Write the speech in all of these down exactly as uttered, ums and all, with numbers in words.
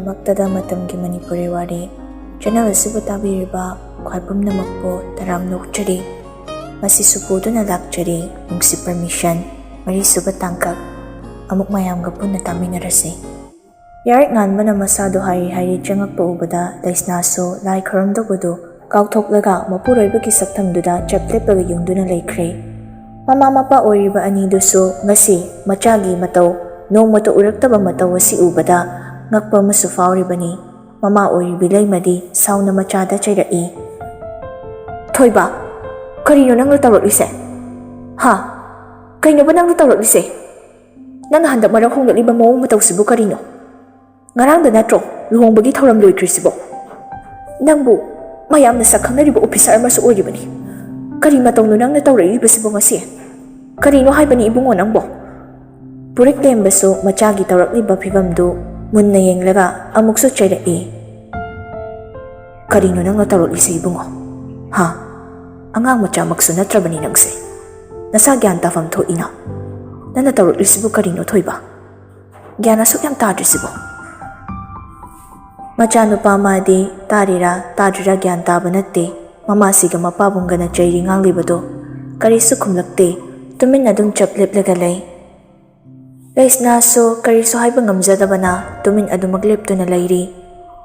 ꯃꯛꯇꯗ ꯃꯇꯝꯒꯤ ꯃꯅꯤꯄꯨꯔꯤ ꯋꯥꯔꯤ ꯆꯦꯅꯦꯜ ꯑꯁꯤꯕꯨ ꯇꯥꯕꯤꯔꯤꯕ ꯈ꯭ꯋꯥꯏ ꯄꯨꯝꯅꯃꯛꯄꯨ ꯇꯔꯥꯝꯅ ꯑꯣꯛꯆꯔꯤ꯫ ꯃꯁꯤꯁꯨ ꯄꯨꯗꯨꯅ ꯂꯥꯛꯆꯔꯤ ꯅꯨꯡꯁꯤ ꯄꯔꯃꯤꯁꯟ, ꯃꯔꯤꯁꯨꯕ ꯇꯥꯡꯀꯛ꯫ ꯑꯃꯨꯛ ꯃꯌꯥꯝꯒ ꯄꯨꯟꯅ ꯇꯥꯃꯤꯟꯅꯔꯁꯤ꯫ ꯌꯥꯔꯤꯛ ꯉꯥꯟꯕꯅ ꯃꯁꯥꯗꯨ ꯍꯥꯏꯔꯤ ꯍꯥꯏꯔꯤ ꯆꯪꯉꯛꯄ ꯎꯕꯗ ꯂꯩꯁꯅꯥꯁꯨ ꯂꯥꯏ ꯈꯨꯔꯨꯝꯗꯧꯕꯗꯨ ꯀꯥꯎꯊꯣꯛꯂꯒ ꯃꯄꯨꯔꯣꯏꯕꯒꯤ ꯁꯛꯇꯝꯗꯨꯗ ꯆꯞ ꯂꯦꯞꯄꯒ ꯌꯨꯡꯗꯨꯅ ꯂꯩꯈ꯭ꯔꯦ꯫ ꯃꯃꯥ ꯃꯄꯥ ꯑꯣꯏꯔꯤꯕ ꯑꯅꯤꯗꯨꯁꯨ ꯉꯁꯤ ꯃꯆꯥꯒꯤ ꯃꯇꯧ, ꯅꯣꯡꯃꯇ ꯎꯔꯛꯇꯕ ꯃꯇꯧ ꯑꯁꯤ ꯎꯕꯗ ꯉꯛꯄ ꯑꯃꯁꯨ ꯐꯥꯎꯔꯤꯕꯅꯤ꯫ ꯃꯃꯥ ꯑꯣꯏꯔꯤꯕꯤ ꯂꯩꯃꯗꯤ ꯁꯥꯎꯅ ꯃꯆꯥꯗ ꯆꯩꯔꯛꯏ꯫ "ꯊꯣꯏꯕ, ꯀꯔꯤꯅꯣ ꯅꯪꯅ ꯇꯧꯔꯛꯂꯤꯁꯦ? ꯍꯥ? ꯀꯩꯅꯣꯕ ꯅꯪꯅ ꯇꯧꯔꯛꯂꯤꯁꯦ? ꯅꯪꯅ ꯍꯟꯗꯛ ꯃꯔꯛ ꯍꯣꯡꯂꯛꯂꯤꯕ ꯃꯑꯣꯡ ꯃꯇꯧꯁꯤꯕꯨ ꯀꯔꯤꯅꯣ? ꯉꯔꯥꯡꯗ ꯅꯠꯇ꯭ꯔꯣ ꯂꯨꯍꯣꯡꯕꯒꯤ ꯊꯧꯔꯝ ꯂꯣꯏꯈ꯭ꯔꯤꯁꯤꯕꯣ? ꯅꯪꯕꯨ ꯃꯌꯥꯝꯅ ꯁꯛ ꯈꯪꯅꯔꯤꯕ ꯑꯣꯐꯤꯁꯥꯔ ꯑꯃꯁꯨ ꯑꯣꯏꯔꯤꯕꯅꯤ꯫ ꯀꯔꯤ ꯃꯇꯧꯅꯣ ꯅꯪꯅ ꯇꯧꯔꯛꯂꯤꯕꯁꯤꯕꯣ ꯉꯁꯤ? ꯀꯔꯤꯅꯣ ꯍꯥꯏꯕꯅꯤ ꯏꯕꯨꯡꯉꯣ ꯅꯪꯕꯣ?" ꯄꯨꯔꯤꯛ ꯂꯦꯝꯕꯁꯨ ꯃꯆꯥꯒꯤ ꯇꯧꯔꯛꯂꯤꯕ ꯐꯤꯕꯝꯗꯨ ꯃꯨꯟꯅ ꯌꯦꯡꯂꯒ ꯑꯃꯨꯛꯁꯨ ꯆꯩꯔꯛꯏ꯫ "ꯀꯔꯤꯅꯣ ꯅꯪꯅ ꯇꯧꯔꯛꯂꯤꯁꯦ ꯏꯕꯨꯡꯉꯣ? ꯍꯥ? ꯑꯉꯥꯡ ꯃꯆꯥꯃꯛꯁꯨ ꯅꯠꯇ꯭ꯔꯕꯅꯤ ꯅꯪꯁꯦ꯫ ꯅꯁꯥ ꯒ꯭ꯌꯥꯟ ꯇꯥꯐꯝ ꯊꯣꯛꯏꯅ꯫ ꯅꯪꯅ ꯇꯧꯔꯛꯂꯤꯁꯤꯕꯨ ꯀꯔꯤꯅꯣ ꯊꯣꯏꯕ? ꯒ꯭ꯌꯥꯟ ꯑꯁꯨꯛ ꯌꯥꯝ ꯇꯥꯗ꯭ꯔꯤꯁꯤꯕꯣ?" ꯃꯆꯥꯅꯨꯄꯥ ꯃꯥꯗꯤ ꯇꯥꯔꯤꯔꯥ ꯇꯥꯗ꯭ꯔꯤꯔꯥ ꯒ꯭ꯌꯥꯟ ꯇꯥꯕ ꯅꯠꯇꯦ꯫ ꯃꯃꯥꯁꯤꯒ ꯃꯄꯥꯕꯨꯡꯒꯅ ꯆꯩꯔꯤ ꯉꯥꯡꯂꯤꯕꯗꯣ ꯀꯔꯤꯁꯨ ꯈꯨꯝꯂꯛꯇꯦ꯫ ꯇꯨꯃꯤꯟꯅ ꯑꯗꯨꯝ ꯆꯞ ꯂꯦꯞꯂꯒ ꯂꯩ꯫ ꯂꯩꯁꯅꯥꯁꯨ ꯀꯔꯤꯁꯨ ꯍꯥꯏꯕ ꯉꯝꯖꯗꯕꯅ ꯇꯨꯃꯤꯟ ꯑꯗꯨꯃꯛ ꯂꯦꯞꯇꯨꯅ ꯂꯩꯔꯤ꯫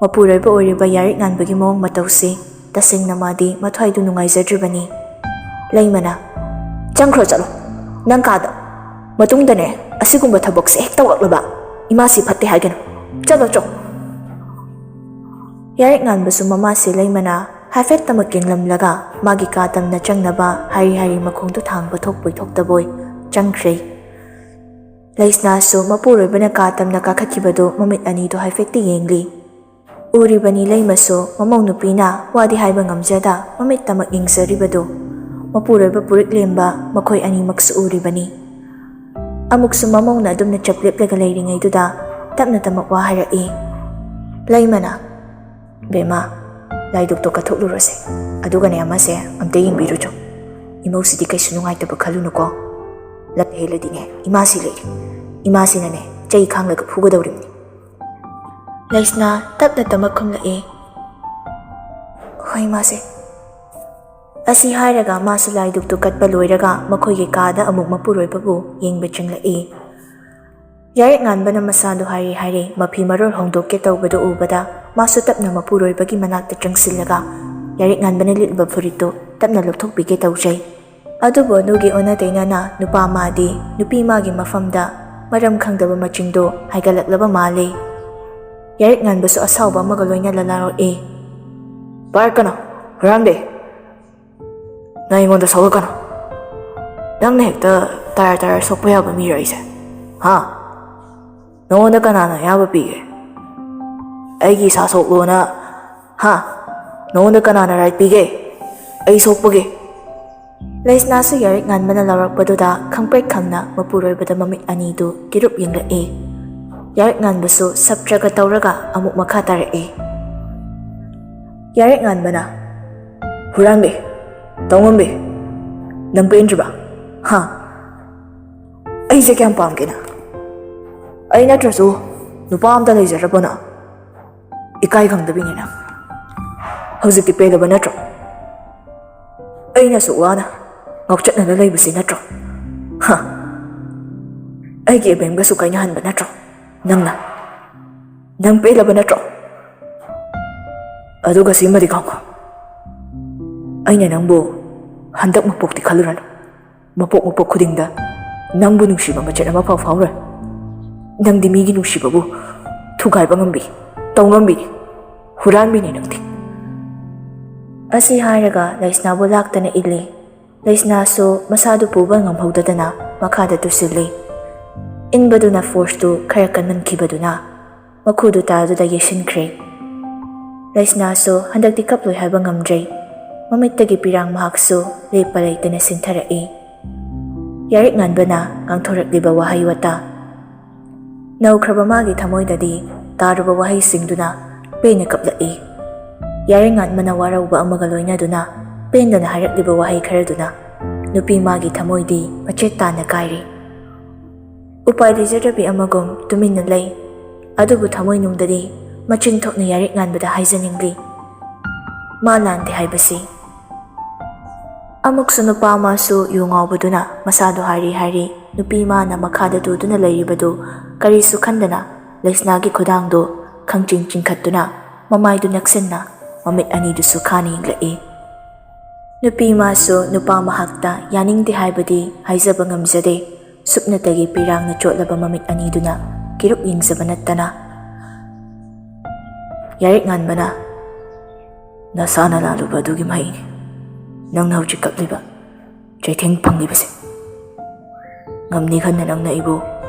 ꯃꯄꯨꯔꯣꯏꯕ ꯑꯣꯏꯔꯤꯕ ꯌꯥꯔꯤꯛ ꯉꯥꯟꯕꯒꯤ ꯃꯑꯣꯡ ꯃꯇꯧꯁꯤ ꯇꯁꯦꯡꯅ ꯃꯥꯗꯤ ꯃꯊ꯭ꯋꯥꯏꯗꯨ ꯅꯨꯡꯉꯥꯏꯖꯗ꯭ꯔꯤꯕꯅꯤ꯫ ꯂꯩꯃꯅ, "ꯆꯪꯈ꯭ꯔꯣ ꯆꯠꯂꯣ, ꯅꯪ ꯀꯥꯗ꯫ ꯃꯇꯨꯡꯗꯅꯦ ꯑꯁꯤꯒꯨꯝꯕ ꯊꯕꯛꯁꯦ ꯍꯦꯛ ꯇꯧꯔꯛꯂꯕ ꯏꯃꯥꯁꯤ ꯐꯠꯇꯦ ꯍꯥꯏꯒꯅꯨ꯫ ꯆꯠꯂꯣ ꯆꯣ꯫" ꯌꯥꯔꯤꯛ ꯉꯥꯟꯕꯁꯨ ꯃꯃꯥꯁꯤ ꯂꯩꯃꯅ ꯍꯥꯏꯐꯦꯠꯇꯃꯛ ꯌꯦꯡꯂꯝꯂꯒ ꯃꯥꯒꯤ ꯀꯥ ꯇꯝꯅ ꯆꯪꯅꯕ ꯍꯥꯏꯔꯤ ꯍꯥꯏꯔꯤ ꯃꯈꯣꯡꯗꯨ ꯊꯥꯡꯕ ꯊꯣꯛꯄꯣꯏ ꯊꯣꯛꯇꯕꯣꯏ ꯆꯪꯈ꯭ꯔꯦ꯫ ꯂꯩꯁꯅꯥꯁꯨ ꯃꯄꯨꯔꯣꯏꯕꯅ ꯀꯥ ꯇꯝꯅ ꯀꯥꯈꯠꯈꯤꯕꯗꯨ ꯃꯃꯤꯠ ꯑꯅꯤꯗꯨ ꯍꯥꯏꯐꯦꯠꯇꯤ ꯌꯦꯡꯂꯤ꯫ ꯎꯔꯤꯕꯅꯤ ꯂꯩꯃꯁꯨ ꯃꯃꯧ ꯅꯨꯄꯤꯅ ꯋꯥꯗꯤ ꯍꯥꯏꯕ ꯉꯝꯖꯗ ꯃꯃꯤꯠꯇꯃꯛ ꯌꯦꯡꯖꯔꯤꯕꯗꯨ꯫ ꯃꯄꯨꯔꯣꯏꯕ ꯄꯨꯔꯤꯛ ꯂꯦꯝꯕ ꯃꯈꯣꯏ ꯑꯅꯤꯃꯛꯁꯨ ꯎꯔꯤꯕꯅꯤ꯫ ꯑꯃꯨꯛꯁꯨ ꯃꯃꯧꯅ ꯑꯗꯨꯝꯅ ꯆꯞ ꯂꯦꯞꯂꯒ ꯂꯩꯔꯤꯉꯩꯗꯨꯗ ꯇꯞꯅ ꯇꯃꯛ ꯋꯥ ꯍꯥꯏꯔꯛꯏ꯫ ꯂꯩꯃꯅ, "ꯕꯦꯝꯃ, ꯂꯥꯏꯗꯨꯛꯇꯣ ꯀꯠꯊꯣꯛꯂꯨꯔꯁꯦ꯫ ꯑꯗꯨꯒꯅꯦ ꯑꯃꯁꯦ ꯑꯝꯇ ꯌꯦꯡꯕꯤꯔꯨꯆꯣ꯫ ꯏꯃꯧꯁꯤꯗꯤ ꯀꯩꯁꯨ ꯅꯨꯡꯉꯥꯏꯇꯕ ꯈꯜꯂꯨꯅꯨꯀꯣ꯫ ꯂꯝ ꯍꯦꯜꯂꯗꯤꯅꯦ ꯏꯃꯥꯁꯤ ꯂꯩꯔꯤ꯫ ꯏꯃꯥꯁꯤꯅꯅꯦ ꯆꯩ ꯈꯥꯡꯂꯒ ꯐꯨꯒꯗꯧꯔꯤꯕꯅꯤ꯫" ꯂꯩꯁꯅꯥ ꯇꯞꯅ ꯇꯃꯛ ꯈꯨꯝꯂꯛꯏ, "ꯍꯣꯏ, ꯃꯥꯁꯦ"꯫ ꯑꯁꯤ ꯍꯥꯏꯔꯒ ꯃꯥꯁꯨ ꯂꯥꯏꯗꯨꯛꯇꯨ ꯀꯠꯄ ꯂꯣꯏꯔꯒ ꯃꯈꯣꯏꯒꯤ ꯀꯥꯗ ꯑꯃꯨꯛ ꯃꯄꯨꯔꯣꯏꯕꯕꯨ ꯌꯦꯡꯕ ꯆꯪꯂꯛꯏ꯫ ꯌꯥꯔꯤꯛ ꯉꯥꯟꯕꯅ ꯃꯁꯥꯗꯨ ꯍꯥꯏꯔꯤ ꯍꯥꯏꯔꯤ ꯃꯐꯤ ꯃꯔꯣꯜ ꯍꯣꯡꯗꯣꯛꯀꯦ ꯇꯧꯕꯗꯨ ꯎꯕꯗ ꯃꯥꯁꯨ ꯇꯞꯅ ꯃꯄꯨꯔꯣꯏꯕꯒꯤ ꯃꯅꯥꯛꯇ ꯆꯪꯁꯤꯜꯂꯒ ꯌꯥꯔꯤꯛ ꯉꯥꯟꯕꯅ ꯂꯤꯠꯂꯤꯕ ꯐꯨꯔꯤꯠꯇꯨ ꯇꯞꯅ ꯂꯧꯊꯣꯛꯄꯤꯒꯦ ꯇꯧꯖꯩ꯫ ꯑꯗꯨꯕꯨ ꯑꯗꯨꯒꯤ ꯑꯣꯟꯅ ꯇꯩꯅꯅ ꯅꯨꯄꯥ ꯃꯥꯗꯤ ꯅꯨꯄꯤ ꯃꯥꯒꯤ ꯃꯐꯝꯗ ꯃꯔꯝ ꯈꯪꯗꯕ ꯃꯆꯤꯡꯗꯣ ꯍꯥꯏꯒꯠꯂꯛꯂꯕ ꯃꯥꯜꯂꯤ꯫ ꯌꯥꯔꯤꯛ ꯉꯥꯟꯕꯁꯨ ꯑꯁꯥꯎꯕ ꯑꯃꯒ ꯂꯣꯏꯅꯅ ꯂꯥꯎꯔꯛꯏ, "ꯄꯥꯏꯔꯛꯀꯅꯨ, ꯍꯨꯔꯥꯟꯕꯤ! ꯅꯪ ꯑꯩꯉꯣꯟꯗ ꯁꯧꯔꯛꯀꯅꯨ꯫ ꯅꯪꯅ ꯍꯦꯛꯇ ꯇꯥꯔ ꯇꯥꯔ ꯁꯣꯛꯄ ꯌꯥꯕ ꯃꯤꯔꯣ ꯑꯩꯁꯦ? ꯍꯥ? ꯅꯉꯣꯟꯗ ꯀꯅꯥꯅ ꯑꯌꯥꯕ ꯄꯤꯒꯦ? ꯑꯩꯒꯤ ꯏꯁꯥ ꯁꯣꯛꯂꯣꯅ, ꯍꯥ? ꯅꯉꯣꯟꯗ ꯀꯅꯥꯅ ꯔꯥꯏꯠ ꯄꯤꯒꯦ ꯑꯩ ꯁꯣꯛꯄꯒꯤ?" ꯂꯩꯁꯅꯥꯁꯨ ꯌꯥꯔꯤꯛ ꯉꯥꯟꯕꯅ ꯂꯥꯎꯔꯛꯄꯗꯨꯗ ꯈꯪꯄ꯭ꯔꯦꯛ ꯈꯪꯅ ꯃꯄꯨꯔꯣꯏꯕꯗ ꯃꯃꯤꯠ ꯑꯅꯤꯗꯨ ꯀꯤꯔꯨꯞ ꯌꯦꯡꯂꯛꯏ꯫ ꯌꯥꯔꯤꯛ ꯉꯥꯟꯕꯁꯨ ꯁꯞꯇ꯭ꯔꯒ ꯇꯧꯔꯒ ꯑꯃꯨꯛ ꯃꯈꯥ ꯇꯥꯔꯛꯏ꯫ ꯌꯥꯔꯤꯛ ꯉꯥꯟꯕꯅ, "ꯍꯨꯔꯥꯟꯕꯤ, ꯇꯧꯉꯝꯕꯤ, ꯅꯪ ꯄꯦꯟꯗ꯭ꯔꯤꯕ? ꯍꯥ? ꯑꯩꯁꯦ ꯀꯌꯥꯝ ꯄꯥꯝꯒꯦ ꯅꯪ? ꯑꯩ ꯅꯠꯇ꯭ꯔꯁꯨ ꯅꯨꯄꯥ ꯑꯝꯇ ꯂꯩꯖꯔꯕꯣ ꯅꯪ? ꯏꯀꯥꯏ ꯈꯪꯗꯕꯤꯅꯤ ꯅꯪ꯫ ꯍꯧꯖꯤꯛꯇꯤ ꯄꯦꯜꯂꯕ ꯅꯠꯇ꯭ꯔꯣ? ꯑꯩꯅ ꯑꯁꯨꯛ ꯋꯥꯅ ꯉꯥꯎꯆꯠꯅꯅ ꯂꯩꯕꯁꯤ ꯅꯠꯇ꯭ꯔꯣ? ꯍꯥ? ꯑꯩꯒꯤ ꯑꯕꯦꯝꯒꯁꯨ ꯀꯥꯏꯅꯍꯟꯕ ꯅꯠꯇ꯭ꯔꯣ ꯅꯪꯅ? ꯅꯪ ꯄꯦꯜꯂꯕ ꯅꯠꯇ꯭ꯔꯣ? ꯑꯗꯨꯒ ꯁꯤꯃꯗꯤ ꯈꯪꯉꯣ, ꯑꯩꯅ ꯅꯪꯕꯨ ꯍꯟꯗꯛ ꯃꯄꯣꯛꯇꯤ ꯈꯜꯂꯨꯔꯅꯨ꯫ ꯃꯄꯣꯛ ꯃꯄꯣꯛ ꯈꯨꯗꯤꯡꯗ ꯅꯪꯕꯨ ꯅꯨꯡꯁꯤꯕ ꯃꯆꯦꯠ ꯑꯃꯐꯥꯎ ꯐꯥꯎꯔꯣꯏ꯫ ꯅꯪꯗꯤ ꯃꯤꯒꯤ ꯅꯨꯡꯁꯤꯕꯕꯨ ꯊꯨꯒꯥꯏꯕ ꯉꯝꯕꯤ, ꯇꯧ ꯉꯝꯕꯤꯅꯤ꯫ ꯍꯨꯔꯥꯟꯕꯤꯅꯤ ꯅꯪꯗꯤ"꯫ ꯑꯁꯤ ꯍꯥꯏꯔꯒ ꯂꯩꯁꯅꯥꯕꯨ ꯂꯥꯛꯇꯅ ꯏꯜꯂꯤ꯫ ꯂꯩꯁꯅꯥꯁꯨ ꯃꯁꯥꯗꯨ ꯄꯨꯕ ꯉꯝꯍꯧꯗꯗꯅ ꯃꯈꯥꯗ ꯇꯨꯁꯤꯜꯂꯤ꯫ ꯏꯟꯕꯗꯨꯅ ꯐꯣꯔꯁꯇꯨ ꯈꯔ ꯀꯟꯃꯟꯈꯤꯕꯗꯨꯅ ꯃꯈꯨꯗꯨ ꯇꯥꯗꯨꯗ ꯌꯩꯁꯤꯟꯈ꯭ꯔꯦ꯫ ꯂꯩꯁꯅꯥꯁꯨ ꯍꯟꯗꯛꯇꯤ ꯀꯞꯂꯣꯏ ꯍꯥꯏꯕ ꯉꯝꯗ꯭ꯔꯦ꯫ ꯃꯃꯤꯠꯇꯒꯤ ꯄꯤꯔꯥꯡ ꯃꯍꯥꯛꯁꯨ ꯂꯦꯞꯄ ꯂꯩꯇꯅ ꯁꯤꯟꯊꯔꯛꯏ꯫ ꯌꯥꯔꯤꯛ ꯉꯥꯟꯕꯅ ꯉꯥꯡꯊꯣꯔꯛꯂꯤꯕ ꯋꯥꯍꯩ ꯋꯥꯇꯥ꯫ ꯅꯧꯈ꯭ꯔꯕ ꯃꯥꯒꯤ ꯊꯃꯣꯏꯗꯗꯤ ꯇꯥꯔꯨꯕ ꯋꯥꯍꯩꯁꯤꯡꯗꯨꯅ ꯄꯦꯟꯅ ꯀꯞꯂꯛꯏ꯫ ꯌꯥꯔꯤꯛ ꯉꯥꯟꯕꯅ ꯋꯥꯔꯧꯕ ꯑꯃꯒ ꯂꯣꯏꯅꯗꯨꯅ ꯄꯦꯟꯗꯅ ꯍꯥꯏꯔꯛꯂꯤꯕ ꯋꯥꯍꯩ ꯈꯔꯗꯨꯅ ꯅꯨꯄꯤ ꯃꯥꯒꯤ ꯊꯃꯣꯏꯗꯤ ꯃꯆꯦꯠ ꯇꯥꯅ ꯀꯥꯏꯔꯤ꯫ ꯎꯄꯥꯏ ꯂꯩꯖꯗꯕꯤ ꯑꯃꯒꯨꯝ ꯇꯨꯃꯤꯟꯅ ꯂꯩ꯫ ꯑꯗꯨꯕꯨ ꯊꯃꯣꯏꯅꯨꯡꯗꯗꯤ ꯃꯆꯤꯟ ꯊꯣꯛꯅ ꯌꯥꯔꯤꯛ ꯉꯥꯟꯕꯗ ꯍꯥꯏꯖꯅꯤꯡꯂꯤ, ꯃꯥ ꯂꯥꯟꯗꯦ ꯍꯥꯏꯕꯁꯤ꯫ ꯑꯃꯨꯛꯁꯨ ꯅꯨꯄꯥ ꯑꯃꯁꯨ ꯌꯨ ꯉꯥꯎꯕꯗꯨꯅ ꯃꯁꯥꯗꯨ ꯍꯥꯏꯔꯤ ꯍꯥꯏꯔꯤ ꯅꯨꯄꯤ ꯃꯥꯅ ꯃꯈꯥꯗ ꯇꯨꯗꯨꯅ ꯂꯩꯔꯤꯕꯗꯨ ꯀꯔꯤꯁꯨ ꯈꯟꯗꯅ ꯂꯩꯁꯅꯥꯒꯤ ꯈꯨꯗꯥꯡꯗꯨ ꯈꯪꯆꯤꯡ ꯆꯤꯡꯈꯠꯇꯨꯅ ꯃꯃꯥꯏꯗꯨ ꯅꯛꯁꯤꯟꯅ ꯃꯃꯤꯠ ꯑꯅꯤꯗꯨꯁꯨ ꯈꯥꯅ ꯌꯦꯡꯂꯛꯏ꯫ ꯅꯨꯄꯤ ꯃꯥꯁꯨ ꯅꯨꯄꯥ ꯃꯍꯥꯛꯇ ꯌꯥꯅꯤꯡꯗꯦ ꯍꯥꯏꯕꯗꯤ ꯍꯥꯏꯖꯕ ꯉꯝꯖꯗꯦ꯫ ꯁꯨꯞꯅꯇꯒꯤ ꯄꯤꯔꯥꯡꯅ ꯆꯣꯠꯂꯕ ꯃꯃꯤꯠ ꯑꯅꯤꯗꯨꯅ ꯀꯤꯔꯨꯞ ꯌꯦꯡꯖꯕ ꯅꯠꯇꯅ꯫ ꯌꯥꯔꯤꯛ ꯉꯥꯟꯕꯅ, "ꯅꯁꯥꯅ ꯂꯥꯜꯂꯨꯕ ꯑꯗꯨꯒꯤ ꯃꯍꯩꯅꯤ ꯅꯪꯅ ꯍꯧꯖꯤꯛ ꯀꯞꯂꯤꯕ, ꯆꯩꯊꯦꯡ ꯐꯪꯂꯤꯕꯁꯦ꯫ ꯉꯝꯅꯤ ꯈꯟꯅ ꯅꯪꯅ ꯑꯩꯕꯨ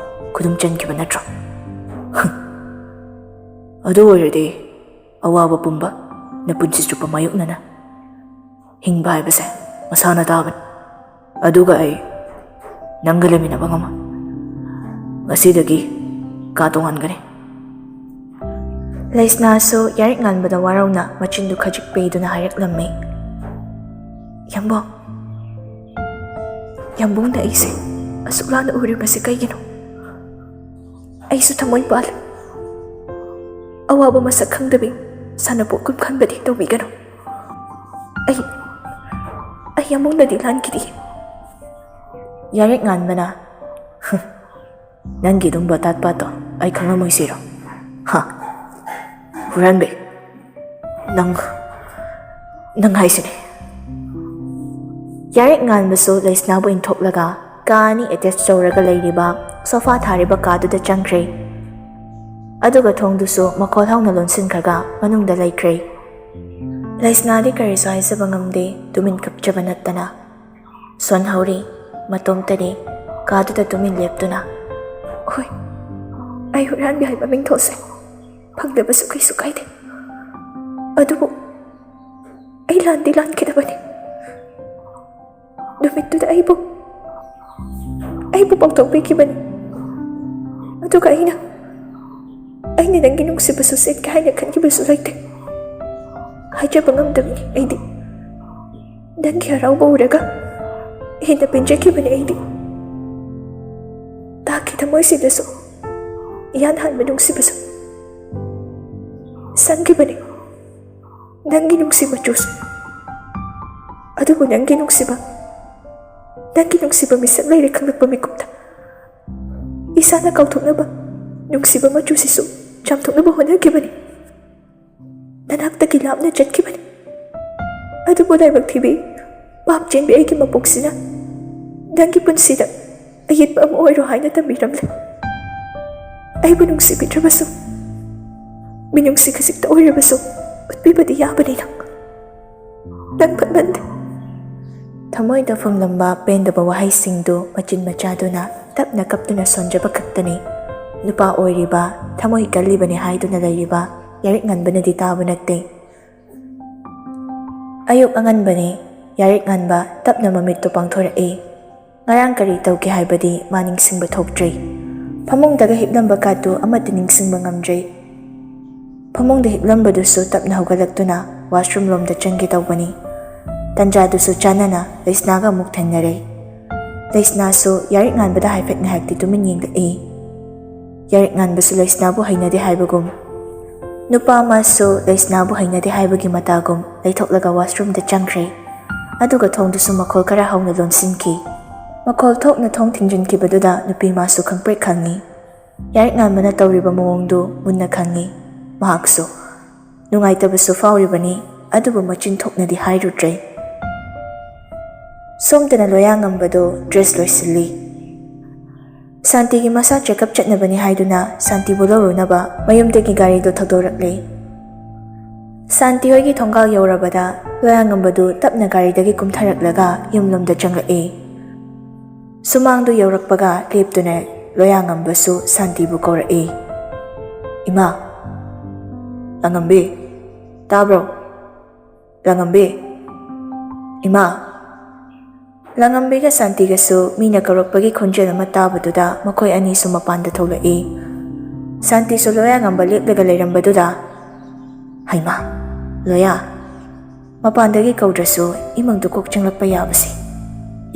ꯈꯨꯗꯨꯝ ꯆꯟꯈꯤꯕ ꯅꯠꯇ꯭ꯔꯣ? ꯑꯗꯨ ꯑꯣꯏꯔꯗꯤ ꯑꯋꯥꯕ ꯄꯨꯝꯕ ꯅꯄꯨꯟꯁꯤ ꯆꯨꯞꯄ ꯃꯥꯌꯣꯛꯅꯅ ꯍꯤꯡꯕ ꯍꯥꯏꯕꯁꯦ ꯃꯁꯥꯅ ꯇꯥꯕꯅꯤ꯫ ꯑꯗꯨꯒ ꯑꯩ ꯅꯪꯒ ꯂꯩꯃꯤꯟꯅꯕ ꯉꯝꯃꯣꯏ꯫ ꯉꯁꯤꯗꯒꯤ ꯀꯥ ꯇꯣꯉꯥꯟꯒꯅꯤ꯫" ꯂꯩꯁꯅꯥꯁꯨ ꯌꯥꯔꯤꯛ ꯉꯥꯟꯕꯗ ꯋꯥꯔꯧꯅ ꯃꯆꯤꯟꯗꯨ ꯈꯖꯤꯛ ꯄꯩꯗꯨꯅ ꯍꯥꯏꯔꯛꯂꯝꯃꯤ, "ꯌꯥꯝꯕꯨꯡ, ꯌꯥꯝꯕꯨꯡꯅ ꯑꯩꯁꯦ ꯑꯁꯨꯛ ꯂꯥꯟꯅ ꯎꯔꯤꯕꯁꯦ ꯀꯩꯒꯤꯅꯣ? ꯑꯩꯁꯨ ꯊꯃꯣꯏ ꯄꯥꯜꯂꯤ꯫ ꯑꯋꯥꯕ ꯃꯁꯛ ꯈꯪꯗꯕꯤ ꯁꯥꯟꯅꯄꯣꯠꯀꯨꯝ ꯈꯟꯕꯗꯤ ꯇꯧꯕꯤꯒꯅꯨ꯫ ꯑꯩ, ꯑꯩ ꯌꯥꯝꯕꯨꯡꯗꯗꯤ ꯂꯥꯟꯈꯤꯗꯦ꯫" ꯌꯥꯔꯤꯛ ꯉꯥꯟꯕꯅ, "ꯅꯪꯒꯤ ꯑꯗꯨꯝꯕ ꯇꯥꯠ ꯄꯥꯠꯇꯣ ꯑꯩ ꯈꯪꯉꯝꯃꯣꯏꯁꯤꯔꯣ? ꯍꯥ? ꯍꯨꯔꯥꯟꯕꯤ, ꯅꯪ, ꯅꯪ ꯍꯥꯏꯁꯤꯅꯦ꯫" ꯌꯥꯔꯤꯛ ꯉꯥꯟꯕꯁꯨ ꯂꯩꯁꯅꯥꯕꯨ ꯏꯟꯊꯣꯛꯂꯒ ꯀꯥ ꯑꯅꯤ ꯑꯦꯇꯦꯆ ꯇꯧꯔꯒ ꯂꯩꯔꯤꯕ ꯁꯣꯐꯥ ꯊꯥꯔꯤꯕ ꯀꯥꯗꯨꯗ ꯆꯪꯈ꯭ꯔꯦ꯫ ꯑꯗꯨꯒ ꯊꯣꯡꯗꯨꯁꯨ ꯃꯈꯣꯜ ꯍꯧꯅ ꯂꯣꯟꯁꯤꯟꯈ꯭ꯔꯒ ꯃꯅꯨꯡꯗ ꯂꯩꯈ꯭ꯔꯦ꯫ ꯂꯩꯁꯅꯥꯗꯤ ꯀꯔꯤꯁꯨ ꯍꯥꯏꯖꯕ ꯉꯝꯗꯦ, ꯇꯨꯃꯤꯟ ꯀꯞꯆꯕ ꯅꯠꯇꯅ꯫ ꯁꯣꯟꯍꯧꯔꯤ ꯃꯇꯣꯝꯇꯅꯤ ꯀꯥꯗꯨꯗ ꯇꯨꯃꯤꯟ ꯂꯦꯞꯇꯨꯅ꯫ "ꯍꯣꯏ, ꯑꯩ ꯍꯨꯔꯥꯟꯕꯤ ꯍꯥꯏꯕ ꯃꯤꯡꯊꯣꯜꯁꯦ ꯐꯪꯗꯕꯁꯨ ꯀꯩꯁꯨ ꯀꯥꯏꯗꯦ꯫ ꯑꯗꯨꯕꯨ ꯑꯩ ꯂꯥꯟꯗꯤ ꯂꯥꯟꯈꯤꯗꯕꯅꯤ꯫ ꯅꯨꯃꯤꯠꯇꯨꯗ ꯑꯩꯕꯨ, ꯑꯩꯕꯨ ꯄꯥꯎꯇꯥꯛ ꯄꯤꯈꯤꯕꯅꯤ꯫ ꯑꯗꯨꯒ ꯑꯩꯅ, ꯑꯩꯅ ꯅꯪꯒꯤ ꯅꯨꯡꯁꯤꯕꯁꯨ ꯆꯦꯟꯒꯦ ꯍꯥꯏꯅ ꯈꯟꯈꯤꯕꯁꯨ ꯂꯩꯇꯦ꯫ ꯍꯥꯏꯖꯕ ꯉꯝꯗꯕꯅꯤ ꯑꯩꯗꯤ꯫ ꯅꯪꯒꯤ ꯍꯔꯥꯎꯕ ꯎꯔꯒ ꯍꯦꯟꯅ ꯄꯦꯟꯖꯈꯤꯕꯅꯤ ꯑꯩꯗꯤ꯫ ꯇꯥꯈꯤ ꯊꯃꯣꯏꯁꯤꯗꯁꯨ ꯏꯍꯥꯟ ꯍꯥꯟꯕ ꯅꯨꯡꯁꯤꯕꯁꯨ ꯁꯪꯈꯤꯕꯅꯤ, ꯅꯪꯒꯤ ꯅꯨꯡꯁꯤ ꯃꯆꯨꯁꯨ꯫ ꯑꯗꯨꯕꯨ ꯅꯪꯒꯤ ꯅꯨꯡꯁꯤꯕ, ꯅꯪꯒꯤ ꯅꯨꯡꯁꯤꯕ ꯃꯤꯁꯛ ꯂꯩꯔꯦ ꯈꯪꯂꯛꯄ ꯃꯤꯀꯨꯞꯇ, ꯏꯁꯥꯅ ꯀꯥꯎꯊꯣꯛꯅꯕ ꯅꯨꯡꯁꯤꯕ ꯃꯆꯨꯁꯤꯁꯨ ꯆꯥꯝꯊꯣꯛꯅꯕ ꯍꯣꯠꯅꯈꯤꯕꯅꯤ꯫ ꯅꯅꯥꯛꯇꯒꯤ ꯂꯥꯞꯅ ꯆꯠꯈꯤꯕꯅꯤ꯫ ꯑꯗꯨꯕꯨ ꯂꯥꯏꯕꯛ ꯊꯤꯕꯤ, ꯄꯥꯞ ꯆꯦꯟꯕꯤ ꯑꯩꯒꯤ ꯃꯄꯣꯛꯁꯤꯅ ꯅꯪꯒꯤ ꯄꯨꯟꯁꯤꯗ ꯑꯌꯦꯠꯄ ꯑꯃ ꯑꯣꯏꯔꯣ ꯍꯥꯏꯅ ꯇꯝꯕꯤꯔꯝꯂꯦ꯫ ꯑꯩꯕꯨ ꯅꯨꯡꯁꯤꯕꯤꯗ꯭ꯔꯕꯁꯨ, ꯃꯤꯅꯨꯡꯁꯤ ꯈꯖꯤꯛꯇ ꯑꯣꯏꯔꯕꯁꯨ ꯎꯠꯄꯤꯕꯗꯤ ꯌꯥꯕꯅꯤ ꯅꯪ꯫ ꯅꯪ ꯐꯠꯃꯟꯗꯦ꯫ ꯊꯃꯣꯏꯗ ꯐꯨꯝꯂꯝꯕ ꯄꯦꯟꯗꯕ ꯋꯥꯍꯩꯁꯤꯡꯗꯨ ꯃꯆꯤꯟ ꯃꯆꯥꯗꯨꯅ ꯇꯞꯅ ꯀꯞꯇꯨꯅ ꯁꯣꯟꯖꯕ ꯈꯛꯇꯅꯤ꯫ ꯅꯨꯄꯥ ꯑꯣꯏꯔꯤꯕ, ꯊꯃꯣꯏ ꯀꯜꯂꯤꯕꯅꯤ ꯍꯥꯏꯗꯨꯅ ꯂꯩꯔꯤꯕ ꯌꯥꯔꯤꯛ ꯉꯟꯕꯅꯗꯤ ꯇꯥꯕ ꯅꯠꯇꯦ꯫ ꯑꯌꯨꯛ ꯑꯉꯟꯕꯅꯤ꯫ ꯌꯥꯔꯤꯛ ꯉꯟꯕ ꯇꯞꯅ ꯃꯃꯤꯠꯇꯨ ꯄꯥꯡꯊꯣꯔꯛꯏ꯫ ꯉꯔꯥꯡ ꯀꯔꯤ ꯇꯧꯒꯦ ꯍꯥꯏꯕꯗꯤ ꯃꯥ ꯅꯤꯡꯁꯤꯡꯕ ꯊꯣꯛꯇ꯭ꯔꯤ꯫ ꯐꯃꯨꯡꯗꯒ ꯍꯤꯞꯂꯝꯕ ꯀꯥꯠꯇꯨ ꯑꯃꯠꯇ ꯅꯤꯡꯁꯤꯡꯕ ꯉꯝꯗ꯭ꯔꯤ꯫ ꯐꯃꯨꯡꯗ ꯍꯤꯞꯂꯝꯕꯗꯨꯁꯨ ꯇꯞꯅ ꯍꯧꯒꯠꯂꯛꯇꯨꯅ washroom ꯂꯣꯝꯗ ꯆꯪꯒꯦ ꯇꯧꯕꯅꯤ꯫ ꯇꯟꯖꯥꯗꯨꯁꯨ ꯆꯥꯅꯅ ꯂꯩꯁꯅꯥꯒ ꯑꯃꯨꯛ ꯊꯦꯡꯅꯔꯦ꯫ ꯂꯩꯁꯅꯥꯁꯨ ꯌꯥꯔꯤꯛ ꯉꯥꯟꯕꯗ ꯍꯥꯏꯐꯦꯠ ꯉꯥꯏꯍꯥꯛꯇꯤ ꯇꯨꯃꯤꯟ ꯌꯦꯡꯂꯛꯏ꯫ ꯌꯥꯔꯤꯛ ꯉꯥꯟꯕꯁꯨ ꯂꯩꯁꯅꯥꯕꯨ ꯍꯩꯅꯗꯦ ꯍꯥꯏꯕꯒꯨꯝ꯫ ꯅꯨꯄꯥ ꯑꯃꯁꯨ ꯂꯩꯁꯅꯥꯕꯨ ꯍꯩꯅꯗꯦ ꯍꯥꯏꯕꯒꯤ ꯃꯇꯥꯒꯨꯝ ꯂꯩꯊꯣꯛꯂꯒ washroom ꯗ ꯆꯪꯈ꯭ꯔꯦ꯫ ꯑꯗꯨꯒ ꯊꯣꯡꯗꯨꯁꯨ ꯃꯈꯣꯜ ꯈꯔ ꯍꯧꯅ ꯂꯣꯟꯁꯤꯟꯈꯤ꯫ ꯃꯈꯣꯜ ꯊꯣꯛꯅ ꯊꯣꯡ ꯊꯤꯡꯖꯤꯟꯈꯤꯕꯗꯨꯗ ꯅꯨꯄꯤ ꯃꯥꯁꯨ ꯈꯪꯄ꯭ꯔꯦꯛ ꯈꯪꯉꯤ꯫ ꯌꯥꯔꯤꯛ ꯉꯥꯟꯕꯅ ꯇꯧꯔꯤꯕ ꯃꯑꯣꯡꯗꯨ ꯃꯨꯟꯅ ꯈꯪꯉꯤ꯫ ꯃꯍꯥꯛꯁꯨ ꯅꯨꯡꯉꯥꯏꯇꯕꯁꯨ ꯐꯥꯎꯔꯤꯕꯅꯤ, ꯑꯗꯨꯕꯨ ꯃꯆꯤꯟ ꯊꯣꯛꯅꯗꯤ ꯍꯥꯏꯔꯨꯗ꯭ꯔꯦ꯫ ꯁꯣꯝꯗꯅ ꯂꯣꯌꯥꯉꯝꯕꯗꯨ dress ꯂꯣꯏꯁꯤꯜꯂꯤ꯫ ꯁꯥꯟꯇꯤꯒꯤ ꯃꯁꯥ checkup ꯆꯠꯅꯕꯅꯤ ꯍꯥꯏꯗꯨꯅ ꯁꯥꯟꯇꯤꯕꯨ ꯂꯧꯔꯨꯅꯕ ꯃꯌꯨꯝꯗꯒꯤ ꯒꯥꯔꯤꯗꯨ ꯊꯧꯗꯣꯔꯛꯂꯦ꯫ ꯁꯥꯟꯇꯤ ꯍꯣꯏꯒꯤ ꯊꯣꯡꯒꯥꯜ ꯌꯧꯔꯕꯗ ꯂꯣꯌꯥꯉꯝꯕꯗꯨ ꯇꯞꯅ ꯒꯥꯔꯤꯗꯒꯤ ꯀꯨꯝꯊꯔꯛꯂꯒ ꯌꯨꯝꯂꯣꯝꯗ ꯆꯪꯂꯛꯏ꯫ ꯁꯨꯃꯥꯡꯗꯨ ꯌꯧꯔꯛꯄꯒ ꯂꯦꯞꯇꯨꯅ ꯂꯣꯌꯥꯉꯝꯕꯁꯨ ꯁꯥꯟꯇꯤꯕꯨ ꯀꯧꯔꯛꯏ꯫ "ꯏꯃꯥ, ꯂꯥꯉꯝꯕꯤ, ꯇꯥꯕ꯭ꯔꯣ? ꯂꯥꯉꯝꯕꯤ, ꯏꯃꯥ!" ꯂꯥꯉꯝꯕꯤꯒ ꯁꯥꯟꯇꯤꯒꯁꯨ ꯃꯤꯅ ꯀꯧꯔꯛꯄꯒꯤ ꯈꯣꯟꯖꯦꯜ ꯑꯃ ꯇꯥꯕꯗꯨꯗ ꯃꯈꯣꯏ ꯑꯅꯤꯁꯨ ꯃꯄꯥꯟꯗ ꯊꯣꯛꯂꯛꯏ꯫ ꯁꯥꯟꯇꯤꯁꯨ ꯂꯣꯌꯥꯉꯝꯕ ꯂꯦꯞꯂꯒ ꯂꯩꯔꯝꯕꯗꯨꯗ, "ꯍꯩꯃꯥ, ꯂꯣꯌꯥ, ꯃꯄꯥꯟꯗꯒꯤ ꯀꯧꯗ꯭ꯔꯁꯨ ꯏꯃꯨꯡꯗ ꯀꯣꯛ ꯆꯪꯂꯛꯄ ꯌꯥꯕꯁꯦ꯫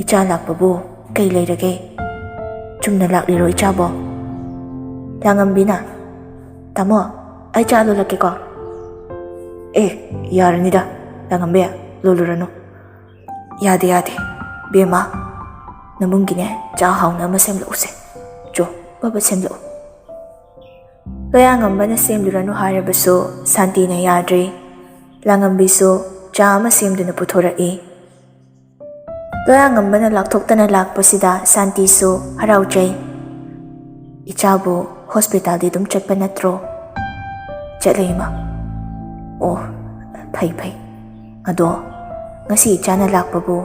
ꯏꯆꯥ ꯂꯥꯛꯄꯕꯨ ꯀꯩ ꯂꯩꯔꯒꯦ? ꯆꯨꯝꯅ ꯂꯥꯛꯂꯤꯔꯣ ꯏꯆꯥꯕꯣ?" ꯂꯥꯡꯉꯝꯕꯤꯅ, "ꯇꯥꯃꯣ, ꯑꯩ ꯆꯥ ꯂꯣꯜꯂꯛꯀꯦꯀꯣ?" "ꯑꯦ, ꯌꯥꯔꯅꯤꯗ, ꯂꯥꯡꯉꯝꯕꯤ, ꯂꯣꯜꯂꯨꯔꯅꯨ꯫" "ꯌꯥꯗꯦ, ꯌꯥꯗꯦ, ꯕꯦꯝꯃ, ꯅꯕꯨꯡꯒꯤꯅꯦ, ꯆꯥ ꯍꯥꯎꯅ ꯑꯃ ꯁꯦꯝꯂꯛꯎꯁꯦ꯫ ꯆꯣ, ꯐꯕ ꯁꯦꯝꯂꯛꯎ꯫" ꯂꯣꯌꯥꯉꯝꯕꯅ ꯁꯦꯝꯂꯨꯔꯅꯨ ꯍꯥꯏꯔꯕꯁꯨ ꯁꯥꯟꯇꯤꯅ ꯌꯥꯗ꯭ꯔꯦ꯫ ꯂꯥꯡꯉꯝꯕꯤꯁꯨ ꯆꯥ ꯑꯃ ꯁꯦꯝꯗꯨꯅ ꯄꯨꯊꯣꯔꯛꯏ꯫ ꯂꯣꯌꯥꯉꯝꯕꯅ ꯂꯥꯛꯊꯣꯛꯇꯅ ꯂꯥꯛꯄꯁꯤꯗ ꯁꯥꯟꯇꯤꯁꯨ ꯍꯔꯥꯎꯖꯩ꯫ "ꯏꯆꯥꯕꯨ ꯍꯣꯁꯄꯤꯇꯥꯜꯗꯤ ꯑꯗꯨꯝ ꯆꯠꯄ ꯅꯠꯇ꯭ꯔꯣ?" "ꯆꯠꯂꯦ, ꯏꯃꯥ꯫" "ꯑꯣ, ꯐꯩ, ꯐꯩ꯫ ꯑꯗꯣ ꯉꯁꯤ ꯏꯆꯥꯅ ꯂꯥꯛꯄꯕꯨ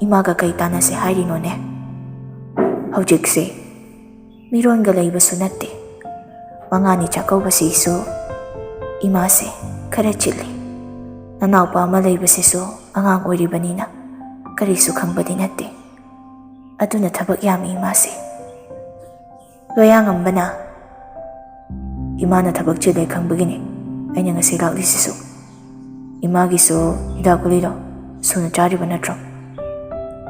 ꯏꯃꯥꯒ ꯀꯩ ꯇꯥꯟꯅꯁꯦ ꯍꯥꯏꯔꯤꯅꯣꯅꯦ? ꯍꯧꯖꯤꯛꯁꯦ ꯃꯤꯔꯣꯟꯒ ꯂꯩꯕꯁꯨ ꯅꯠꯇꯦ꯫ ꯃꯉꯥꯅꯤ ꯆꯥꯛꯀꯧꯕꯁꯤꯁꯨ ꯏꯃꯥꯁꯦ ꯈꯔ ꯆꯤꯜꯂꯤ꯫ ꯅꯅꯥꯎꯄꯥ ꯑꯃ ꯂꯩꯕꯁꯤꯁꯨ ꯑꯉꯥꯡ ꯑꯣꯏꯔꯤꯕꯅꯤꯅ ꯀꯔꯤꯁꯨ ꯈꯪꯕꯗꯤ ꯅꯠꯇꯦ꯫ ꯑꯗꯨꯅ ꯊꯕꯛ ꯌꯥꯝꯃꯤ ꯏꯃꯥꯁꯦ꯫" ꯂꯣꯌꯥꯉꯝꯕꯅ, "ꯏꯃꯥꯅ ꯊꯕꯛ ꯆꯤꯜꯂꯦ ꯈꯪꯕꯒꯤꯅꯦ ꯑꯩꯅ ꯉꯁꯤ ꯂꯥꯛꯂꯤꯁꯤꯁꯨ꯫ ꯏꯃꯥꯒꯤꯁꯨ ꯍꯤꯗꯥꯛ ꯒꯨꯂꯤꯗꯣ ꯁꯨꯅ ꯆꯥꯔꯤꯕ ꯅꯠꯇ꯭ꯔꯣ?"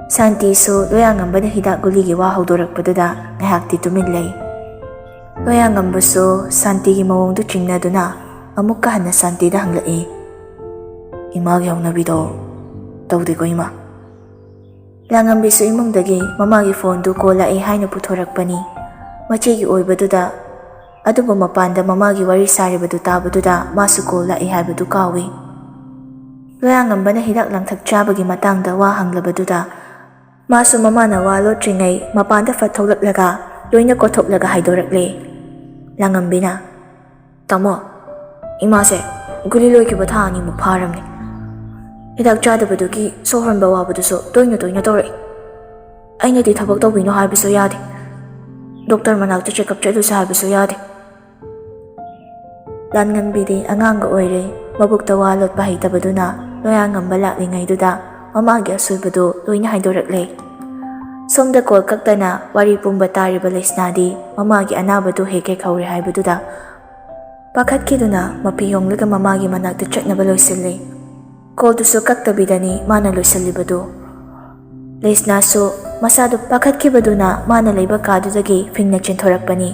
ꯁꯥꯟꯇꯤꯁꯨ ꯂꯣꯌꯥꯉꯝꯕꯅ ꯍꯤꯗꯥꯛ ꯒꯨꯂꯤꯒꯤ ꯋꯥ ꯍꯧꯗꯣꯔꯛꯄꯗꯨꯗ ꯉꯥꯏꯍꯥꯛꯇꯤ ꯇꯨꯃꯤꯟ ꯂꯩ꯫ ꯂꯣꯌꯥꯉꯝꯕꯁꯨ ꯁꯥꯟꯇꯤꯒꯤ ꯃꯑꯣꯡꯗꯨ ꯆꯤꯡꯅꯗꯨꯅ ꯑꯃꯨꯛꯀ ꯍꯟꯅ ꯁꯥꯟꯇꯤꯗ ꯍꯪꯂꯛꯏ, "ꯏꯃꯥꯒꯤ ꯍꯧꯅꯕꯤꯗꯣ ꯇꯧꯗꯦꯀꯣ, ꯏꯃꯥ?" ꯂꯥꯡꯉꯝꯕꯤꯁꯨ ꯏꯃꯨꯡꯗꯒꯤ ꯃꯃꯥꯒꯤ ꯐꯣꯟꯗꯨ ꯀꯣꯜ ꯂꯥꯛꯏ ꯍꯥꯏꯅ ꯄꯨꯊꯣꯔꯛꯄꯅꯤ꯫ ꯃꯆꯦꯒꯤ ꯑꯣꯏꯕꯗꯨꯗ, ꯑꯗꯨꯕꯨ ꯃꯄꯥꯟꯗ ꯃꯃꯥꯒꯤ ꯋꯥꯔꯤ ꯁꯥꯔꯤꯕꯗꯨ ꯇꯥꯕꯗꯨꯗ ꯃꯥꯁꯨ ꯀꯣꯜ ꯂꯥꯛꯏ ꯍꯥꯏꯕꯗꯨ ꯀꯥꯎꯏ꯫ ꯂꯣꯌꯥꯉꯝꯕꯅ ꯍꯤꯗꯥꯛ ꯂꯥꯡꯊꯛ ꯆꯥꯕꯒꯤ ꯃꯇꯥꯡꯗ ꯋꯥ ꯍꯪꯂꯕꯗꯨꯗ ꯃꯥꯁꯨ ꯃꯃꯥꯅ ꯋꯥ ꯂꯣꯠꯇ꯭ꯔꯤꯉꯩ ꯃꯄꯥꯟꯗ ꯐꯠ ꯊꯣꯛꯂꯛꯂꯒ ꯂꯣꯏꯅ ꯀꯣꯠꯊꯣꯛꯂꯒ ꯍꯥꯏꯗꯣꯔꯛꯂꯦ꯫ ꯂꯥꯡꯉꯝꯕꯤꯅ, "ꯇꯥꯃꯣ, ꯏꯃꯥꯁꯦ ꯒꯨꯂꯤ ꯂꯣꯏꯈꯤꯕ ꯊꯥ ꯑꯅꯤꯃꯨꯛ ꯐꯥꯔꯝꯅꯤ꯫ ꯍꯤꯗꯥꯛ ꯆꯥꯗꯕꯗꯨꯒꯤ ꯁꯣꯔ ꯍꯣꯟꯕ ꯋꯥꯕꯗꯨꯁꯨ ꯇꯣꯏꯅ ꯇꯣꯏꯅ ꯇꯧꯔꯛꯏ꯫ ꯑꯩꯅꯗꯤ ꯊꯕꯛ ꯇꯧꯕꯤꯅꯣ ꯍꯥꯏꯕꯁꯨ ꯌꯥꯗꯦ꯫ ꯗꯣꯛꯇꯔ ꯃꯅꯥꯛꯇ ꯆꯦꯛꯑꯞ ꯆꯠꯂꯨꯁꯦ ꯍꯥꯏꯕꯁꯨ ꯌꯥꯗꯦ꯫" ꯂꯥꯟꯉꯝꯕꯤꯗꯤ ꯑꯉꯥꯡꯒ ꯑꯣꯏꯔꯦ꯫ ꯃꯕꯨꯛꯇ ꯋꯥ ꯂꯣꯠꯄ ꯍꯩꯇꯕꯗꯨꯅ ꯂꯣꯌꯥꯉꯝꯕ ꯂꯥꯛꯂꯤꯉꯩꯗꯨꯗ ꯃꯃꯥꯒꯤ ꯑꯁꯣꯏꯕꯗꯨ ꯂꯣꯏꯅ ꯍꯥꯏꯗꯣꯔꯛꯂꯦ꯫ ꯁꯣꯝꯗ ꯀꯣꯜ ꯀꯛꯇꯅ ꯋꯥꯔꯤ ꯄꯨꯝꯕ ꯇꯥꯔꯤꯕ ꯂꯩꯁꯅꯥꯗꯤ ꯃꯃꯥꯒꯤ ꯑꯅꯥꯕꯗꯨ ꯍꯦꯛ ꯍꯦꯛ ꯍꯧꯔꯦ ꯍꯥꯏꯕꯗꯨꯗ ꯄꯥꯈꯠꯈꯤꯗꯨꯅ ꯃꯄꯤ ꯌꯣꯡꯂꯒ ꯃꯃꯥꯒꯤ ꯃꯅꯥꯛꯇ ꯆꯠꯅꯕ ꯂꯣꯏꯁꯤꯜꯂꯤ꯫ ꯀꯣꯜꯗꯨꯁꯨ ꯀꯛꯇꯕꯤꯗꯅꯤ ꯃꯥꯅ ꯂꯣꯏꯁꯤꯜꯂꯤꯕꯗꯨ꯫ ꯂꯩꯁꯅꯥꯁꯨ ꯃꯁꯥꯗꯨ ꯄꯥꯈꯠꯈꯤꯕꯗꯨꯅ ꯃꯥꯅ ꯂꯩꯕ ꯀꯥꯗꯨꯗꯒꯤ ꯐꯤꯡꯅ ꯆꯦꯟꯊꯣꯔꯛꯄꯅꯤ꯫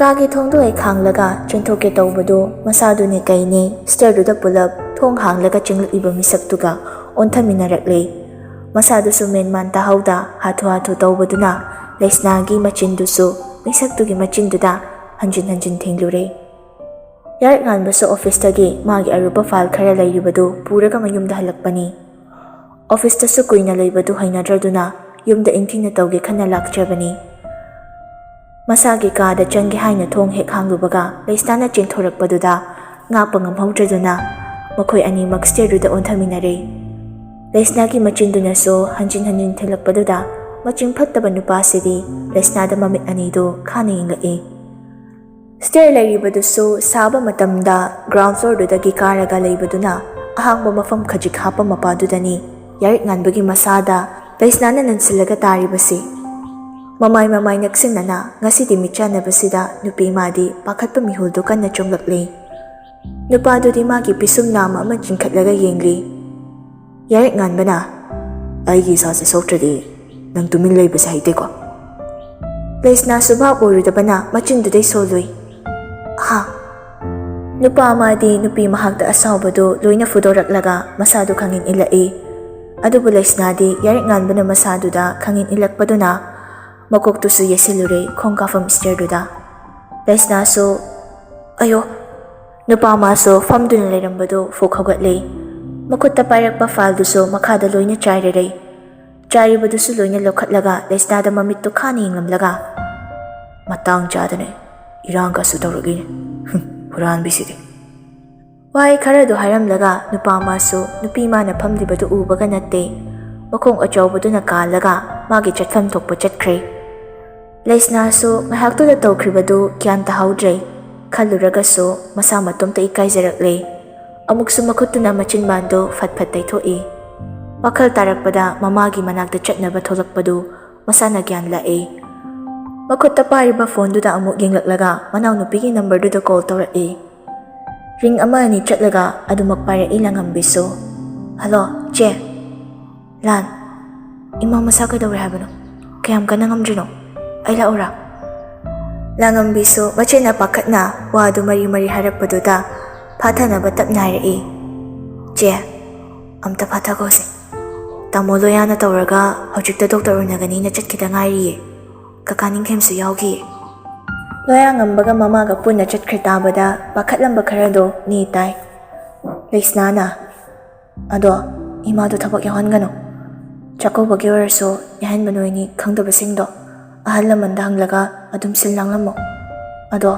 ꯀꯥꯒꯤ ꯊꯣꯡꯗꯣ ꯍꯦꯛ ꯍꯥꯡꯂꯒ ꯆꯦꯟꯊꯣꯛꯀꯦ ꯇꯧꯕꯗꯨ ꯃꯁꯥꯗꯨꯅꯦ ꯀꯩꯅꯦ stairꯗꯨꯗ ꯄꯨꯂꯞ ꯊꯣꯡ ꯍꯥꯡꯂꯒ ꯆꯪꯂꯛꯂꯤꯕ ꯃꯤꯁꯛꯇꯨꯒ ꯑꯣꯟꯊꯃꯤꯟꯅꯔꯛꯂꯦ꯫ ꯃꯁꯥꯗꯨꯁꯨ ꯃꯦꯟ ꯃꯥꯟ ꯇꯥꯍꯧꯗ ꯍꯥꯊꯨ ꯍꯥꯊꯨ ꯇꯧꯕꯗꯨꯅ ꯂꯩꯁꯅꯥꯒꯤ ꯃꯆꯤꯟꯗꯨꯁꯨ ꯃꯤꯁꯛꯇꯨꯒꯤ ꯃꯆꯤꯟꯗꯨꯗ ꯍꯟꯖꯤꯟ ꯍꯟꯖꯤꯟ ꯊꯦꯡꯂꯨꯔꯦ꯫ ꯌꯥꯔꯛ ꯉꯥꯟꯕꯁꯨ officeꯇꯒꯤ ꯃꯥꯒꯤ ꯑꯔꯨꯕ file ꯈꯔ ꯂꯩꯔꯤꯕꯗꯨ ꯄꯨꯔꯒ ꯃꯌꯨꯝꯗ ꯍꯜꯂꯛꯄꯅꯤ꯫ Officeꯇꯁꯨ ꯀꯨꯏꯅ ꯂꯩꯕꯗꯨ ꯍꯩꯅꯗ꯭ꯔꯗꯨꯅ ꯌꯨꯝꯗ ꯏꯪꯊꯤꯅ ꯇꯧꯒꯦ ꯈꯟꯅ ꯂꯥꯛꯆꯕꯅꯤ꯫ ꯃꯁꯥꯒꯤ ꯀꯥꯗ ꯆꯪꯒꯦ ꯍꯥꯏꯅ ꯊꯣꯡ ꯍꯦꯛ ꯍꯥꯡꯂꯨꯕꯒ ꯂꯩꯁꯅꯥꯅ ꯆꯦꯟꯊꯣꯔꯛꯄꯗꯨꯗ ꯉꯥꯛꯄ ꯉꯝꯍꯧꯗ꯭ꯔꯗꯨꯅ ꯃꯈꯣꯏ ꯑꯅꯤꯃꯛ stairꯗꯨꯗ ꯑꯣꯟꯊꯃꯤꯟꯅꯔꯦ꯫ ꯂꯩꯁꯅꯥꯒꯤ ꯃꯆꯤꯟꯗꯨꯅꯁꯨ ꯍꯟꯖꯤꯟ ꯍꯟꯖꯤꯟ ꯊꯤꯜꯂꯛꯄꯗꯨꯗ ꯃꯆꯤꯡ ꯐꯠꯇꯕ ꯅꯨꯄꯥꯁꯤꯗꯤ ꯂꯩꯁꯅꯥꯗ ꯃꯃꯤꯠ ꯑꯅꯤꯗꯨ ꯈꯥꯅ ꯌꯦꯡꯂꯛꯏ꯫ Stair ꯂꯩꯔꯤꯕꯗꯨꯁꯨ ꯁꯥꯕ ꯃꯇꯝꯗ ground floorꯗꯨꯗꯒꯤ ꯀꯥꯔꯒ ꯂꯩꯕꯗꯨꯅ ꯑꯍꯥꯡꯕ ꯃꯐꯝ ꯈꯖꯤꯛ ꯍꯥꯞꯄ ꯃꯄꯥꯗꯨꯗꯅꯤ ꯌꯥꯔꯤꯛ ꯉꯥꯟꯕꯒꯤ ꯃꯁꯥꯗ ꯂꯩꯁꯅꯥꯅ ꯅꯟꯁꯤꯜꯂꯒ ꯇꯥꯔꯤꯕꯁꯤ꯫ ꯃꯃꯥꯏ ꯃꯃꯥꯏ ꯅꯛꯁꯤꯟꯅꯅ ꯉꯁꯤꯗꯤ ꯃꯤꯠꯆꯥꯟꯅꯕꯁꯤꯗ ꯅꯨꯄꯤ ꯃꯥꯗꯤ ꯄꯥꯈꯠꯄ ꯃꯤꯍꯨꯜꯗꯨ ꯀꯟꯅ ꯆꯣꯡꯂꯛꯂꯤ꯫ ꯅꯨꯄꯥꯗꯨꯗꯤ ꯃꯥꯒꯤ ꯄꯤꯁꯨꯝ ꯅꯥꯝꯃ ꯑꯃ ꯆꯤꯡꯈꯠꯂꯒ ꯌꯦꯡꯂꯤ꯫ ꯌꯥꯔꯤꯛ ꯉꯥꯟꯕꯅ, "ꯑꯩꯒꯤ ꯏꯁꯥꯁꯦ ꯁꯣꯛꯇ꯭ꯔꯗꯤ ꯅꯪ ꯇꯨꯃꯤꯟ ꯂꯩꯕꯁꯦ ꯍꯩꯇꯦꯀꯣ?" ꯂꯩꯁꯅꯥꯁꯨ ꯚꯥꯞ ꯑꯣꯏꯔꯨꯗꯕꯅ ꯃꯆꯤꯟꯗꯨꯗꯩ ꯁꯣꯜꯂꯨꯏ꯫ "ꯍꯥ?" ꯅꯨꯄꯥ ꯑꯃꯗꯤ ꯅꯨꯄꯤ ꯃꯍꯥꯛꯇ ꯑꯁꯥꯎꯕꯗꯨ ꯂꯣꯏꯅ ꯐꯨꯗꯣꯔꯛꯂꯒ ꯃꯁꯥꯗꯨ ꯈꯪꯏꯟ ꯏꯜꯂꯛꯏ꯫ ꯑꯗꯨꯕꯨ ꯂꯩꯁꯅꯥꯗꯤ ꯌꯥꯔꯤꯛ ꯉꯥꯟꯕꯅ ꯃꯁꯥꯗꯨꯗ ꯈꯪꯏꯟ ꯏꯜꯂꯛꯄꯗꯨꯅ ꯃꯀꯣꯛꯇꯨꯁꯨ ꯌꯩꯁꯤꯜꯂꯨꯔꯦ ꯈꯣꯡ ꯀꯥꯐꯝ stairꯗꯨꯗ꯫ ꯂꯩꯁꯅꯥꯁꯨ, "ꯑꯌꯣ!" ꯅꯨꯄꯥ ꯑꯃꯁꯨ ꯐꯝꯗꯨꯅ ꯂꯩꯔꯝꯕꯗꯨ ꯐꯨꯛ ꯍꯧꯒꯠꯂꯦ꯫ ꯃꯈꯨꯠꯇ ꯄꯥꯏꯔꯛꯄ fileꯗꯨꯁꯨ ꯃꯈꯥꯗ ꯂꯣꯏꯅ ꯆꯥꯏꯔꯔꯦ꯫ ꯆꯥꯏꯔꯤꯕꯗꯨꯁꯨ ꯂꯣꯏꯅ ꯂꯧꯈꯠꯂꯒ ꯂꯩꯁꯅꯥꯗ ꯃꯃꯤꯠꯇꯨ ꯈꯥꯅ ꯌꯦꯡꯂꯝꯂꯒ, "ꯃꯇꯥꯡ ꯆꯥꯗꯅ ꯏꯔꯥꯡꯒꯁꯨ ꯇꯧꯔꯛꯂꯤꯅꯦ꯫ ꯍꯨꯝ, ꯍꯨꯔꯥꯟꯕꯤꯁꯤꯗꯤ!" ꯋꯥꯍꯩ ꯈꯔꯗꯨ ꯍꯥꯏꯔꯝꯂꯒ ꯅꯨꯄꯥ ꯑꯃꯁꯨ ꯅꯨꯄꯤ ꯃꯥꯅ ꯐꯝꯂꯤꯕꯗꯨ ꯎꯕꯒ ꯅꯠꯇꯦ, ꯃꯈꯣꯡ ꯑꯆꯧꯕꯗꯨꯅ ꯀꯥꯜꯂꯒ ꯃꯥꯒꯤ ꯆꯠꯐꯝ ꯊꯣꯛꯄ ꯆꯠꯈ꯭ꯔꯦ꯫ ꯂꯩꯁꯅꯥꯁꯨ ꯉꯥꯏꯍꯥꯛꯇꯨꯗ ꯇꯧꯈ꯭ꯔꯤꯕꯗꯨ ꯒ꯭ꯌꯥꯟ ꯇꯥꯍꯧꯗ꯭ꯔꯦ꯫ ꯈꯜꯂꯨꯔꯒꯁꯨ ꯃꯁꯥ ꯃꯇꯣꯝꯇ ꯏꯀꯥꯏꯖꯔꯛꯂꯦ꯫ ꯑꯃꯨꯛꯁꯨ ꯃꯈꯨꯠꯇꯨꯅ ꯃꯆꯤꯟꯕꯥꯟꯗꯨ ꯐꯠ ꯐꯠ ꯇꯩꯊꯣꯛꯏ꯫ ꯋꯥꯈꯜ ꯇꯥꯔꯛꯄꯗ ꯃꯃꯥꯒꯤ ꯃꯅꯥꯛꯇ ꯆꯠꯅꯕ ꯊꯣꯛꯂꯛꯄꯗꯨ ꯃꯁꯥꯅ ꯒ꯭ꯌꯥꯟ ꯂꯥꯛꯏ꯫ ꯃꯈꯨꯠꯇ ꯄꯥꯏꯔꯤꯕ phoneꯗꯨꯗ ꯑꯃꯨꯛ ꯌꯦꯡꯂꯛꯂꯒ ꯃꯅꯥꯎꯅꯨꯄꯤꯒꯤ numberꯗꯨꯗ call ꯇꯧꯔꯛꯏ꯫ Ring ꯑꯃ ꯑꯅꯤ ꯆꯠꯂꯒ ꯑꯗꯨꯃꯛ ꯄꯥꯏꯔꯛꯏ ꯂꯥꯡꯉꯝꯕꯤꯁꯨ꯫ "Hello, ꯆꯦ꯫" "ꯂꯥꯟ, ꯏꯃꯥ ꯃꯁꯥ ꯀꯩꯗꯧꯔꯦ ꯍꯥꯏꯕꯅꯣ? ꯀꯌꯥꯝ ꯀꯟꯅ ꯉꯝꯗ꯭ꯔꯤꯅꯣ? ꯑꯩ ꯂꯥꯛꯎꯔꯥ?" ꯂꯥꯡꯉꯝꯕꯤꯁꯨ ꯃꯆꯦꯅ ꯄꯥꯈꯠꯅ ꯋꯥꯗꯨ ꯃꯔꯤ ꯃꯔꯤ ꯍꯥꯏꯔꯛꯄꯗꯨꯗ ꯐꯥꯊꯅꯕ ꯇꯞꯅ ꯍꯥꯏꯔꯛꯏ, "ꯆꯦ, ꯑꯝꯇ ꯐꯥꯊꯈꯣꯁꯦ꯫ ꯇꯥꯃꯣ ꯂꯣꯌꯥꯅ ꯇꯧꯔꯒ ꯍꯧꯖꯤꯛꯇ ꯗꯣꯛꯇꯔ ꯎꯅꯒꯅꯤꯅ ꯆꯠꯈꯤꯗ ꯉꯥꯏꯔꯤꯌꯦ꯫ ꯀꯀꯥ ꯅꯤꯡꯊꯦꯝꯁꯨ ꯌꯥꯎꯈꯤꯌꯦ꯫" ꯂꯣꯌꯥꯉꯝꯕꯒ ꯃꯃꯥꯒ ꯄꯨꯟꯅ ꯆꯠꯈ꯭ꯔ ꯇꯥꯕꯗ ꯄꯥꯈꯠꯂꯝꯕ ꯈꯔꯗꯣ ꯅꯦ ꯇꯥꯏ꯫ ꯂꯩꯁꯅꯥꯅ, "ꯑꯗꯣ ꯏꯃꯥꯗꯣ ꯊꯕꯛ ꯌꯥꯎꯍꯟꯒꯅꯨ꯫ ꯆꯥꯛꯀꯧꯕꯒꯤ ꯑꯣꯏꯔꯁꯨ ꯌꯥꯍꯟꯕ ꯅꯣꯏꯅꯤ ꯈꯪꯗꯕꯁꯤꯡꯗꯣ ꯑꯍꯜ ꯂꯃꯟꯗ ꯍꯪꯂꯒ ꯑꯗꯨꯝ ꯁꯤꯜ ꯂꯥꯡꯂꯝꯃꯣ꯫ ꯑꯗꯣ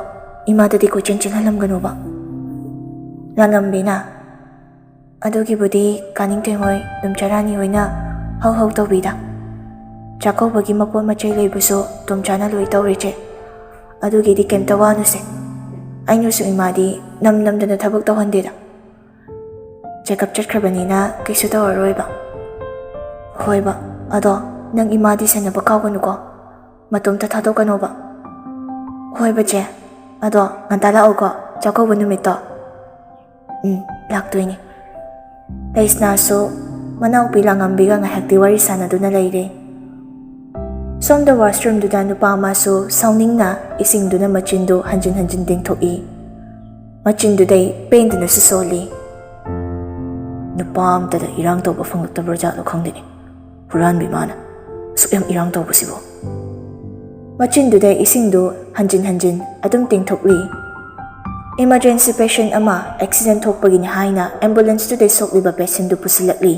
ꯏꯃꯥꯗꯗꯤ ꯀꯣꯏꯆꯦꯟ ꯆꯦꯜꯍꯜꯂꯝꯒꯅꯨꯕ꯫" ꯂꯥꯡꯉꯝꯕꯤꯅ, "ꯑꯗꯨꯒꯤꯕꯨꯗꯤ ꯀꯥꯅꯤꯡꯊꯦꯝ ꯍꯣꯏ, ꯑꯗꯨꯝ ꯆꯔꯥꯅꯤ ꯍꯣꯏꯅ ꯍꯧ ꯍꯧ ꯇꯧꯕꯤꯗ꯫ ꯆꯥꯛꯀꯧꯕꯒꯤ ꯃꯄꯣꯠ ꯃꯆꯩ ꯂꯩꯕꯁꯨ ꯑꯗꯨꯝ ꯆꯥꯅ ꯂꯣꯏ ꯇꯧꯔꯤꯁꯦ꯫ ꯑꯗꯨꯒꯤꯗꯤ ꯀꯩꯝꯇ ꯋꯥꯅꯨꯁꯦ꯫ ꯑꯩꯅꯁꯨ ꯏꯃꯥꯗꯤ ꯅꯝ ꯅꯝꯗꯅ ꯊꯕꯛ ꯇꯧꯍꯟꯗꯦꯗ꯫ ꯆꯦꯀꯞ ꯆꯠꯈ꯭ꯔꯕꯅꯤꯅ ꯀꯩꯁꯨ ꯇꯧꯔꯔꯣꯏꯕ꯫" "ꯍꯣꯏꯕ, ꯑꯗꯣ ꯅꯪ ꯏꯃꯥꯗꯤ ꯁꯦꯟꯅꯕ ꯀꯥꯎꯒꯅꯨꯀꯣ꯫ ꯃꯇꯣꯝꯇ ꯊꯥꯗꯣꯛꯀꯅꯣꯕ꯫" "ꯍꯣꯏꯕ ꯆꯦ, ꯑꯗꯣ ꯉꯟꯇꯥ ꯂꯥꯛꯎꯀꯣ, ꯆꯥꯛꯀꯧꯕ ꯅꯨꯃꯤꯠꯇꯣ꯫" "ꯎꯝ, ꯂꯥꯛꯇꯣꯏꯅꯤ꯫" ꯂꯩꯁꯅꯥꯁꯨ ꯃꯅꯥꯎꯄꯤ ꯂꯥꯡꯉꯝꯕꯤꯒ ꯉꯥꯏꯍꯥꯛꯇꯤ ꯋꯥꯔꯤ ꯁꯥꯟꯅꯗꯨꯅ ꯂꯩꯔꯦ꯫ ꯁꯣꯝꯗ ꯋꯥꯁꯔꯨꯝꯗꯨꯗ ꯅꯨꯄꯥ ꯑꯃꯁꯨ ꯁꯥꯎꯅꯤꯡꯅ ꯏꯁꯤꯡꯗꯨꯅ ꯃꯆꯤꯟꯗꯨ ꯍꯟꯖꯤꯟ ꯍꯟꯖꯤꯟ ꯇꯦꯡꯊꯣꯛꯏ꯫ ꯃꯆꯤꯟꯗꯨꯗꯩ ꯄꯦꯟꯗꯨꯅꯁꯨ ꯁꯣꯜꯂꯤ꯫ "ꯅꯨꯄꯥ ꯑꯝꯇꯗ ꯏꯔꯥꯡ ꯇꯧꯕ ꯐꯪꯂꯛꯇꯕ꯭ꯔꯥ ꯖꯥꯠꯂꯣ ꯈꯪꯗꯦꯅꯦ, ꯍꯨꯔꯥꯟꯕꯤ ꯃꯥꯅ꯫ ꯑꯁꯨꯛ ꯌꯥꯝ ꯏꯔꯥꯡ ꯇꯧꯕꯁꯤꯕꯨ꯫" ꯃꯆꯤꯟꯗꯨꯗ ꯏꯁꯤꯡꯗꯨ ꯍꯟꯖꯤꯟ ꯍꯟꯖꯤꯟ ꯑꯗꯨꯝ ꯇꯦꯡꯊꯣꯛꯂꯤ꯫ ꯏꯃꯔꯖꯦꯟꯁꯤ ꯄꯦꯁꯦꯟ ꯑꯃ ꯑꯦꯛꯁꯤꯗꯦꯟ ꯊꯣꯛꯄꯒꯤꯅꯤ ꯍꯥꯏꯅ ꯑꯦꯝꯕꯨꯂꯦꯟꯁꯇꯨꯗ ꯁꯣꯛꯂꯤꯕ ꯄꯦꯁꯦꯟꯗꯨ ꯄꯨꯁꯤꯜꯂꯛꯂꯤ꯫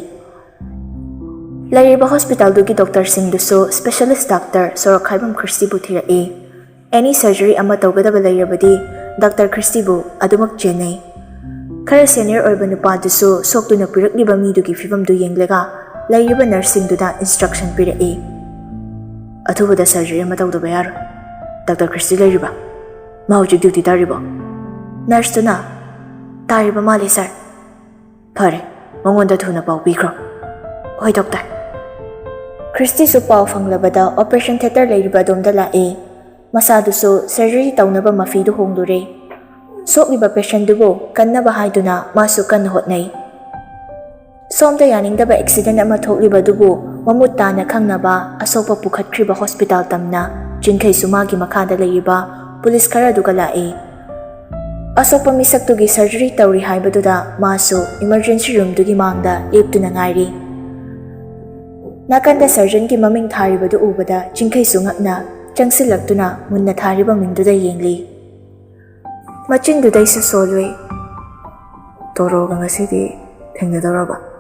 ꯂꯩꯔꯤꯕ ꯍꯣꯁꯄꯤꯇꯥꯜꯗꯨꯒꯤ ꯗꯣꯛꯇꯔꯁꯤꯡꯗꯨꯁꯨ ꯁ꯭ꯄꯦꯁꯦꯂꯤꯁ ꯗꯥꯛꯇꯔ ꯁꯣꯔꯣꯛꯈꯥꯏꯕꯝ ꯈ꯭ꯔꯤꯁꯇꯤꯕꯨ ꯊꯤꯔꯛꯏ꯫ ꯑꯦꯅꯤ ꯁꯔꯖꯔꯤ ꯑꯃ ꯇꯧꯒꯗꯕ ꯂꯩꯔꯕꯗꯤ ꯗꯥꯛꯇꯔ ꯈ꯭ꯔꯤꯁꯇꯤꯕꯨ ꯑꯗꯨꯃꯛ ꯆꯦꯟꯅꯩ꯫ ꯈꯔ ꯁꯦꯅꯤꯌꯔ ꯑꯣꯏꯕ ꯅꯨꯄꯥꯗꯨꯁꯨ ꯁꯣꯛꯇꯨꯅ ꯄꯤꯔꯛꯂꯤꯕ ꯃꯤꯗꯨꯒꯤ ꯐꯤꯕꯝꯗꯨ ꯌꯦꯡꯂꯒ ꯂꯩꯔꯤꯕ ꯅꯔꯁꯁꯤꯡꯗꯨꯗ ꯏꯟꯁꯇ꯭ꯔꯛꯁꯟ ꯄꯤꯔꯛꯏ꯫ "ꯑꯊꯨꯕꯗ ꯁꯔꯖꯔꯤ ꯑꯃ ꯇꯧꯗꯕ ꯌꯥꯔꯣꯏ꯫ ꯗꯥꯛꯇꯔ ꯈ꯭ꯔꯤꯁꯇꯤ ꯂꯩꯔꯤꯕ꯭ꯔꯥ? ꯃꯥ ꯍꯧꯖꯤꯛ ꯗ꯭ꯌꯨꯇꯤ ꯇꯥꯔꯤꯕꯣ?" ꯅꯔꯁꯇꯨꯅ, "ꯇꯥꯔꯤꯕ ꯃꯥꯜꯂꯦ ꯁꯥꯔ꯫" "ꯐꯔꯦ, ꯃꯉꯣꯟꯗ ꯊꯨꯅ ꯄꯥꯎ ꯄꯤꯈ꯭ꯔꯣ꯫" "ꯍꯣꯏ ꯗꯣꯛꯇꯔ꯫" ꯈ꯭ꯔꯤꯁꯇꯤꯁꯨ ꯄꯥꯎ ꯐꯪꯂꯕꯗ ꯑꯣꯄꯔꯦꯁꯟ ꯊꯤꯌꯦꯇꯔ ꯂꯩꯔꯤꯕ ꯑꯗꯣꯝꯗ ꯂꯥꯛꯏ꯫ ꯃꯁꯥꯗꯨꯁꯨ ꯁꯔꯖꯔꯤ ꯇꯧꯅꯕ ꯃꯐꯤꯗꯨ ꯍꯣꯡꯂꯨꯔꯦ꯫ ꯁꯣꯛꯂꯤꯕ ꯄꯦꯁꯦꯟꯗꯨꯕꯨ ꯀꯟꯅꯕ ꯍꯥꯏꯗꯨꯅ ꯃꯥꯁꯨ ꯀꯟꯅ ꯍꯣꯠꯅꯩ꯫ ꯁꯣꯝꯗ ꯌꯥꯅꯤꯡꯗꯕ ꯑꯦꯛꯁꯤꯗꯦꯟ ꯑꯃ ꯊꯣꯛꯂꯤꯕꯗꯨꯕꯨ ꯃꯃꯨꯠ ꯇꯥꯅ ꯈꯪꯅꯕ ꯑꯁꯣꯛꯄ ꯄꯨꯈꯠꯈ꯭ꯔꯤꯕ ꯍꯣꯁꯄꯤꯇꯥꯜ ꯇꯝꯅ ꯆꯤꯡꯈꯩꯁꯨ ꯃꯥꯒꯤ ꯃꯈꯥꯗ ꯂꯩꯔꯤꯕ ꯄꯨꯂꯤꯁ ꯈꯔꯗꯨꯒ ꯂꯥꯛꯏ꯫ ꯑꯁꯣꯛꯄ ꯃꯤꯁꯛꯇꯨꯒꯤ ꯁꯔꯖꯔꯤ ꯇꯧꯔꯤ ꯍꯥꯏꯕꯗꯨꯗ ꯃꯥꯁꯨ ꯏꯃꯔꯖꯦꯟꯁꯤ ꯔꯨꯝꯗꯨꯒꯤ ꯃꯥꯡꯗ ꯂꯦꯞꯇꯨꯅ ꯉꯥꯏꯔꯤ꯫ ꯅꯥꯀꯟꯗ ꯁꯔꯖꯟꯒꯤ ꯃꯃꯤꯡ ꯊꯥꯔꯤꯕꯗꯨ ꯎꯕꯗ ꯆꯤꯡꯈꯩꯁꯨ ꯉꯛꯅ ꯆꯪꯁꯤꯜꯂꯛꯇꯨꯅ ꯃꯨꯟꯅ ꯊꯥꯔꯤꯕ ꯃꯤꯡꯗꯨꯗ ꯌꯦꯡꯂꯤ꯫ ꯃꯆꯤꯟꯗꯨꯗꯩꯁꯨ ꯁꯣꯜꯂꯨꯏ, "ꯇꯣꯔꯣꯒ ꯉꯁꯤꯗꯤ ꯊꯦꯡꯅꯗꯧꯔꯕ?"